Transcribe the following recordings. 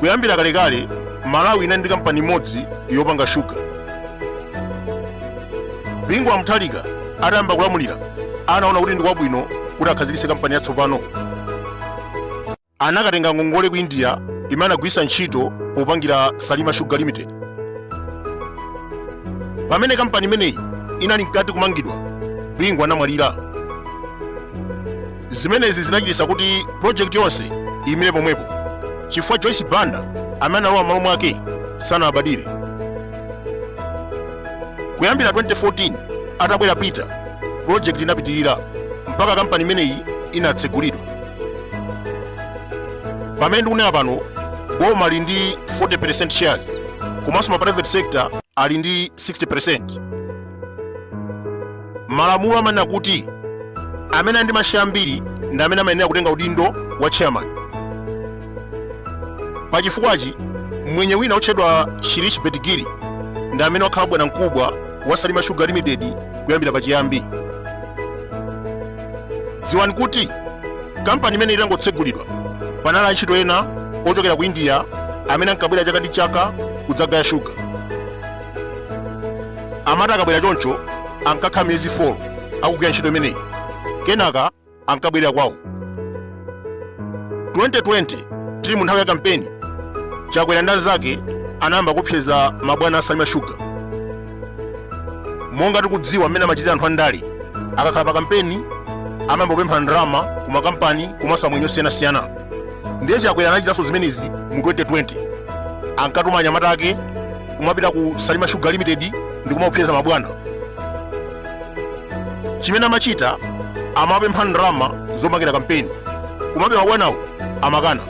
Kuyambira kalekale, Malawi inali ndi kampani imodzi yopanga shuga. Bingu wa Mutharika atayamba kulamulira, anaona kuti ndi kwabwino kuti akhazikitse kampani yatsopano. Anakatenga ngongole ku India imene anagwiritsa ntchito popangira Salima Sugar Limited. Pamene kampani imeneyi inali mkati kumangidwa, Bingu anamwalira. Zimenezi zinachititsa kuti project yonse imire pomwepo chifukwa Joyce Banda amene analowa m'malo mwake sanalabadire. Kuyambira 2014 atabwera Peter, project inapitirira mpaka kampani imeneyi inatsegulidwa. Pamene ndikunena pano, boma lili ndi 40% shares komanso ma private sector ali ndi 60%. Malamulo amanena kuti amene ali ndi masheya ambiri ndi amene amayenera kutenga udindo wa chairman. Pachifukwachi, mwenye wina otchedwa Shirish Betgiri ndi amene wakhala bwana mkubwa wa Salima Sugar Limited kuyambira pachiyambi. Dziwani kuti kampani imene itangotsegulidwa, panali antchito ena ochokera ku India amene ankabwera chaka ndi chaka kudzagaya shuga. Amati akabwera choncho, ankakhala miyezi 4 akugwira ntchito imeneyi, kenaka ankabwerera kwawo. 2020, tili mu nthawi ya kampeni, Chakwera ndi anzake anayamba kuopseza mabwana a Salima Sugar. Monga tikudziwa mmene amachitira anthu andale, akakhala pa kampeni amayamba kupempha ndalama ku makampani komanso amwenye osiyanasiyana. Ndiye Chakwera anachitanso zimenezi mu 2020. Ankatuma anyamata ake kumapita ku Salima Sugar Limited ndi kumaopseza mabwana. Chimene amachita, amapempha ndalama zopangira kampeni, komabe mabwanawo amakana.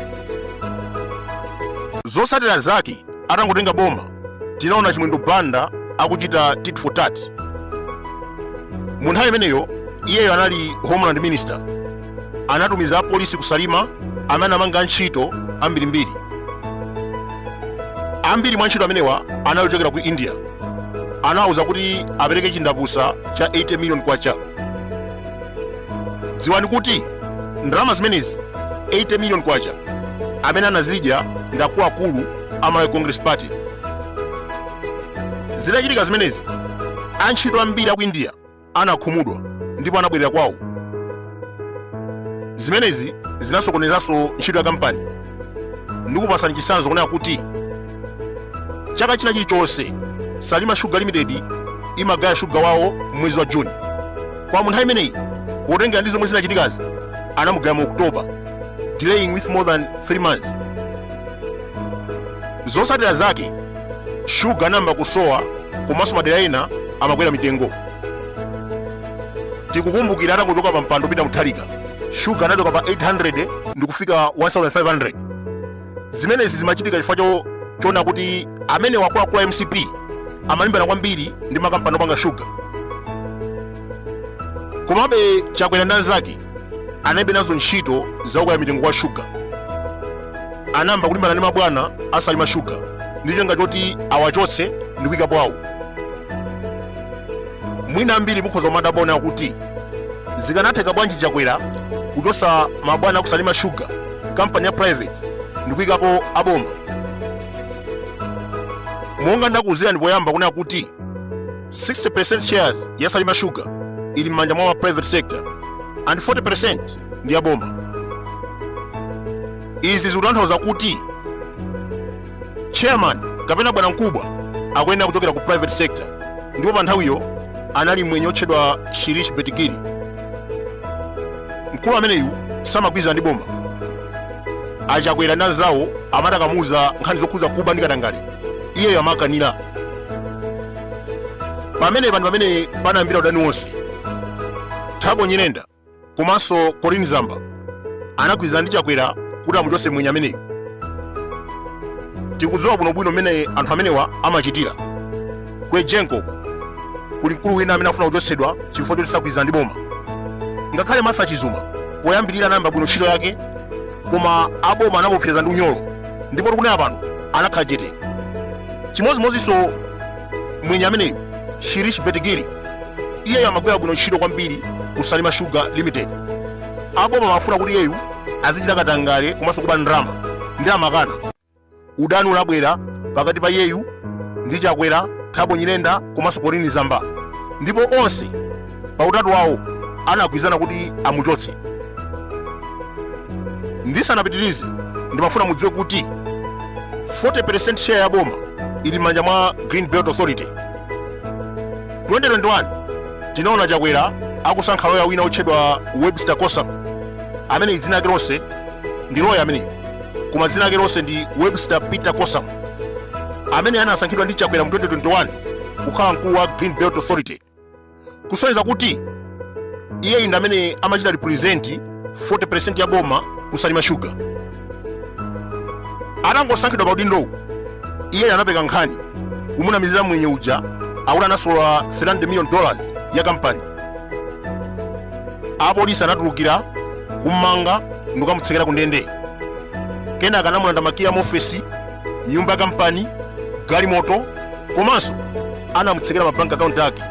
Zotsatira zake, atangotenga boma, tinaona Chimwendo Banda akuchita tit for tat. Mu nthawi imeneyo iyeyo anali Homeland Minister. Anatumiza apolisi ku Salima amene anamanga antchito ambirimbiri. Ambiri mwa antchito amenewa anali ochokera ku India. Anawauza kuti apereke chindapusa cha 80 million kwacha. Dziwani kuti ndalama zimenezi, 80 million kwacha, amene anazidya ndi akuluakulu a Malawi Congress Party. Zitachitika zimenezi, antchito ambiri aku India anakhumudwa ndipo anabwerera kwawo. Zimenezi zinasokonezanso ntchito ya kampani. Ndikupasani chitsanzo kunena kuti chaka china chilichonse Salima Sugar Limited imagaya shuga wawo mwezi wa Juni. Koma mu nthawi imeneyi, potengera ndi zomwe zinachitikazi, anamugaya mu October, delaying with more than 3 months. Zotsatira zake, shuga anayamba kusowa komanso madera ena amakwera mitengo. Tikukumbukira atangochoka pa mpando Peter Mutharika, shuga anachoka pa 800 ndi kufika 1500. Zimenezi zimachitika chifukwa choona kuti amene akuluakulu a MCP amalimbana kwambiri ndi makampani opanga shuga. Komabe Chakwera ndi anzake analibe nazo ntchito zakukwera mitengo kwa shuga. Anayamba kulimbana ndi mabwana a Salima Sugar ndi cholinga choti awachotse ndi kuyikapo awo. Mwina ambiri mukhoza kumadabwa kuti zikanatheka bwanji Chakwera kuchotsa mabwana aku Salima Sugar, kampani ya private, ndi kuyikapo aboma. Monga ndakuwuzirani poyamba kunena kuti 60% shares ya Salima Sugar ili m'manja mwa private sector and 40% ndi ya boma. Izi zikutanthauza kuti chairman kapena bwana mkubwa akuyenera kuchokera ku private sector, ndipo pa nthawiyo anali mwenye otchedwa Shirish Betigiri. Mkulu ameneyu samagwirizana ndi boma. Achakwera ndi anzawo amati akamuuza nkhani zokhuza kuba ndi katangale, iyeyo amakanira. Pamenepa ndi pamene panayambira udani wonse. Thabo Nyirenda komanso Colleen Zamba anagwirizana ndi Chakwera kuti amuchotse mwenye ameneyu. Tikudziwa bwinobwino mmene anthu amenewa amachitira. Ku EGENCO kuli mkulu wina amene afuna kuchotsedwa chifukwa choti sagwirizana ndi boma. Ngakhale Martha Chizuma poyambirira anayamba bwino ntchito yake, koma aboma anamuopseza ndi unyolo, ndipo tikunena pano anakhala chete. Chimodzimodzinso mwenye ameneyu Shirish Betgiri, iyeyo amagwira bwino ntchito kwambiri ku Salima Sugar Limited. Aboma amafuna kuti iyeyu azichita katangale komanso kuba ndalama, ndi amakana. Udani unabwera pakati pa iyeyu ndi Chakwera, Thabo Nyirenda komanso Colleen Zamba, ndipo onse pa utatu wawo anagwirizana kuti amuchotse. Ndisanapitirize, ndimafuna mudziwe kuti 40% share ya boma ili m'manja mwa Green Belt Authority. 2021 tinaona Chakwera akusankha loya wina otchedwa Webster Kossam, amene dzina lake lonse ndi loya ameneyi, koma dzina lake lonse ndi Webster Peter Kossam, amene anasankhidwa ndi Chakwera mu 2021 kukhala mkulu wa Green Belt Authority, kusonyeza kuti iyeyi ndi amene amachita represent 40% ya boma ku Salima Sugar. Atangosankhidwa pa udindowu, iyeyo anapeka nkhani kumunamizira mwenye uja akuti anasolola $300 million ya kampani. Apolisi anatulukira, kummanga ndikukamutsekera ku ndende. Kenaka anamulanda makiyi a muofesi, nyumba ya kampani, galimoto, komanso anamutsekera ma bank account ake.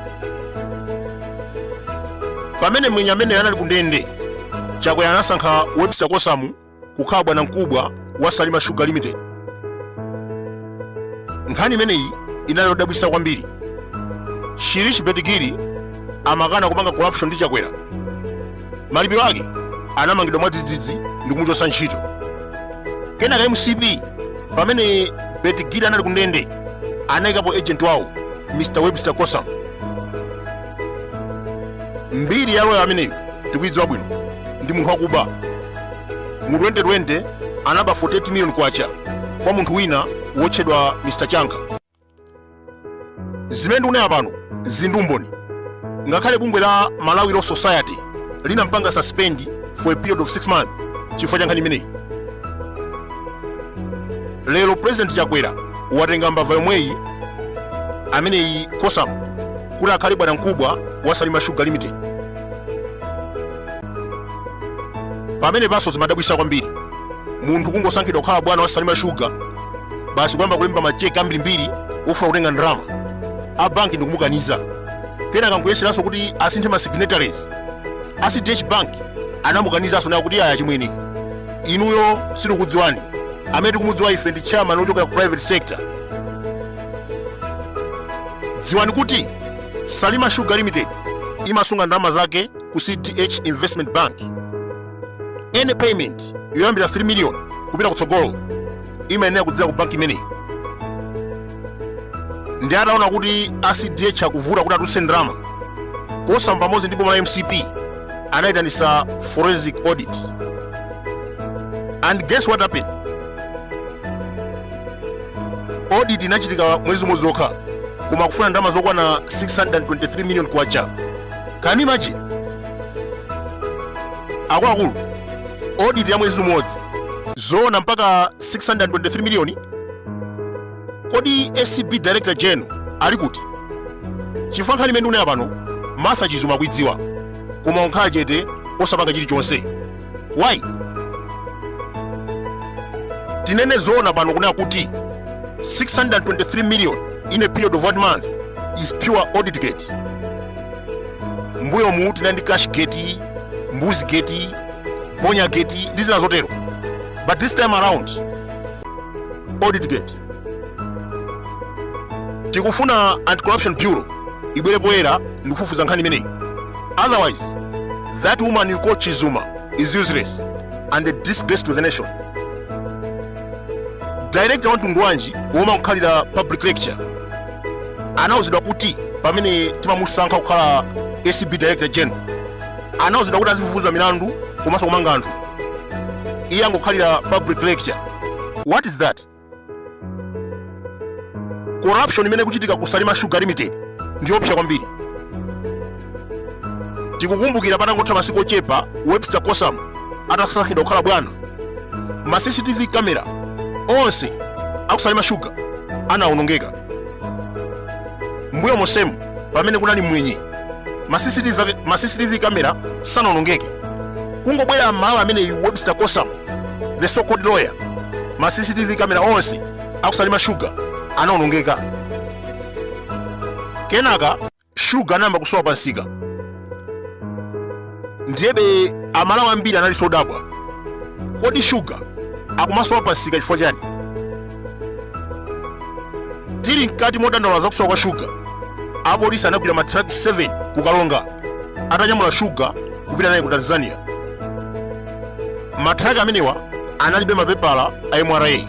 Pamene mwenye ameneyo anali ku ndende, Chakwera anasankha Webster Kosamu kukhala bwanamkubwa wa Salima Sugar Limited. Nkhani imeneyi inali yodabwitsa kwambiri. Shirish Betgiri amakana kupanga corruption ndi Chakwera. Malipiro ake anamangidwa mwadzidzidzi ndi kumuchotsa ntchito. Kenaka MCP, pamene Betgiri anali ku ndende, anayikapo agent wawo Mr Webster Kossam. Mbiri ya loya ameneyu tikuidziwa bwino, ndi munthu wakuba. Mu 2020 anaba 48 million kwacha kwa munthu wina wotchedwa Mr Changa. Zimene ndikunena pano zili ndi umboni. Ngakhale bungwe la Malawi Law Society linampanga suspend for a period of 6 months chifukwa cha nkhani imeneyi. Lero President Chakwera watenga mbava yomweyi ameneyi Kossam kuti akhale bwanamkubwa wa Salima Sugar Limited. Pamene panso zimadabwisa kwambiri, munthu kungosankhidwa kukhala bwana wa Salima Sugar, basi kuyamba kulemba macheki ambirimbiri ofuna kutenga ndalama, a banki ndikumukaniza. Kenaka nkuyeseranso kuti asinthe ma signatories, a CDH Bank anamukanizanso nayo kuti aya chimwene, inuyo sitikudziwani, amene tikumudziwa ife ndi chairman wochokera ku private sector. Dziwani kuti Salima Sugar Limited imasunga ndalama zake ku CDH Investment Bank. Any payment yoyambira 3 million kupita kutsogolo imayenera kudzera ku banki imeneyi. Ndi ataona kuti a CDH akuvuta kuti atulutse ndalama, Kossam pamodzi ndi boma la MCP anayitanisa forensic audit. And guess what happened? Audit inachitika mwezi umodzi wokha, koma kufuna ndalama zokwana 623 million kwacha. Can you imagine? Akuluakulu, audit ya mwezi umodzi zoona mpaka 623 million? Kodi ACB Director General ali kuti? Chifukwa nkhani imene ndikunena pano Martha Chizuma akuidziwa, koma wakhala chete osapanga chilichonse. Why? Tinene zoona pano kunena kuti 623 million in a period of one month is pure audit gate. Mbuyo mu tinali ndi cash gate, mbuzi gate, bonya gate ndi zina zotero, but this time around audit gate. Tikufuna Anti-Corruption Bureau ibwere poyera ndikufufuza nkhani imeneyi, otherwise that woman you call Chizuma is useless and a disgrace to the nation. Director wa mtundu wanji womangokhalira public lecture? Anauzidwa kuti pamene timamusankha kukhala ACB Director General, anauzidwa kuti azifufuza milandu komanso kumanga anthu. Iye angokhalira public lecture. What is that? Corruption imene ikuchitika ku Salima Sugar Limited ndiyoopsa kwambiri. Tikukumbukira patangotha masiku ochepa Webster Kossam atasankhidwa kukhala bwana, ma CCTV camera onse aku Salima Sugar anawonongeka. Mbuyo monsemu pamene kunali mwenye, ma CCTV camera sanawonongeke. Kungobwera Mmalawi ameneyu Webster Kossam, the so called lawyer, ma CCTV camera onse aku Salima Sugar Anaonongeka. Kenaka shuga anayamba kusowa pansika. Ndiyebe Amalawi ambiri anali sodabwa, kodi shuga akumasowa pansika chifukwa chani? Tili mkati modandaula za kusowa kwa shuga, apolisi anagwira matraki 7 ku Karonga atanyamula shuga kupita naye ku Tanzania. Matraki amenewa analibe mapepala a MRA,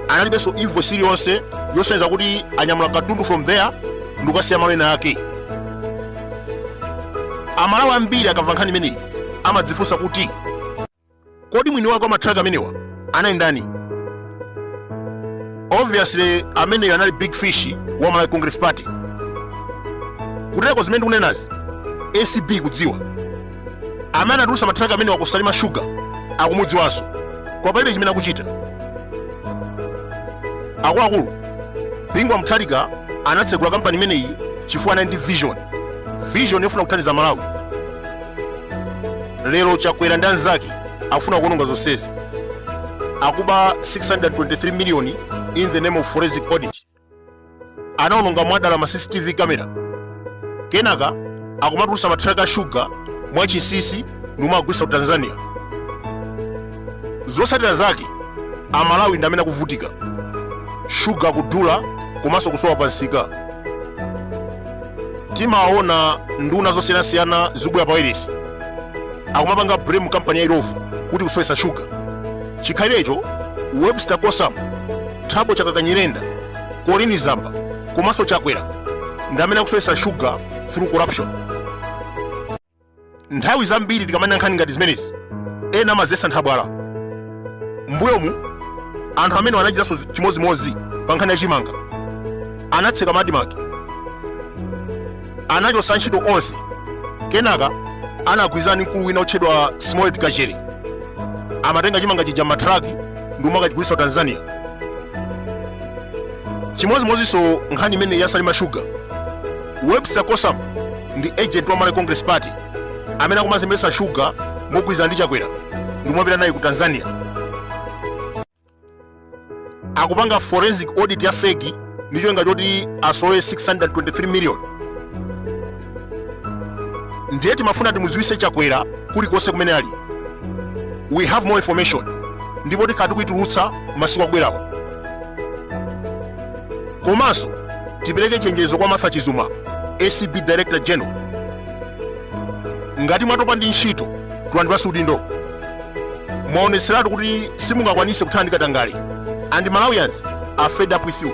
analibenso invoice iliyonse yosonyeza kuti anyamula katundu from there ndikukasiya malo ena ake. Amalawi ambiri akamva nkhani imeneyi amadzifunsa kuti, kodi mwini wake wa matraki amenewa anali ndani? Obviously ameneyo anali big fish wa Malawi Congress Party. Kutereko zimene ndikunenazi ACB kudziwa amene anatulutsa matraki amenewa ku Salima Sugar akumudziwanso, koma palibe chimene akuchita. Akuluakulu, Bingu wa Mutharika anatsegula kampani imeneyi chifukwa anali ndi vision, vision yofuna kuthandiza Malawi. Lero Chakwera ndi anzake akufuna kuononga zonsezi. Akuba 623 million in the name of forensic audit. Anaononga mwadala ma CCTV camera. Kenaka akumatulutsa matraka a shuga mwachinsinsi ndikumagulitsa ku Tanzania. Zotsatira zake Amalawi ndi amene akuvutika, shuga kudula komanso kusowa pansika. Timaona nduna zosiyanasiyana zikubwera pa wailesi akumapanga blame kampani ya Illovo kuti kusowetsa shuga. Chikhalirecho Webster Kosamu, Thabo Chakaka Nyirenda, Colleen Zamba komanso Chakwera ndi amene akusowetsa shuga through corruption. Nthawi zambiri tikamanena nkhani ngati zimenezi, ena amaziyesa nthabwala. Mbuyomu anthu amene anachitanso chimodzimodzi pa nkhani ya chimanga, anatseka ma ADMARC, anachotsa ntchito onse, kenaka anagwirizana ndi mkulu wina otchedwa Smollett Kachere, amatenga chimanga chija m'matraki ndi kumakachigulitsa ku Tanzania. Chimodzimodzinso nkhani imene ya Salima Sugar, Webster Kosamu ndi agent wa Malawi Congress Party amene akumazembetsa shuga mogwirizana ndi Chakwera ndikumapita naye ku Tanzania. Akupanga forensic audit ya fake ndi cholinga choti asowe 623 million. Ndiye timafuna timudziwitse Chakwera kulikonse kumene ali, we have more information ndipo tikhala tikuyitulutsa masiku akubwerawa. Komanso tipereke chenjezo kwa Martha Chizuma, ACB Director General, ngati mwatopa ndi ntchito tulani pansi udindo. Mwaonetseratu kuti simungakwanise kuthana ndi katangale and Malawians are fed up with you.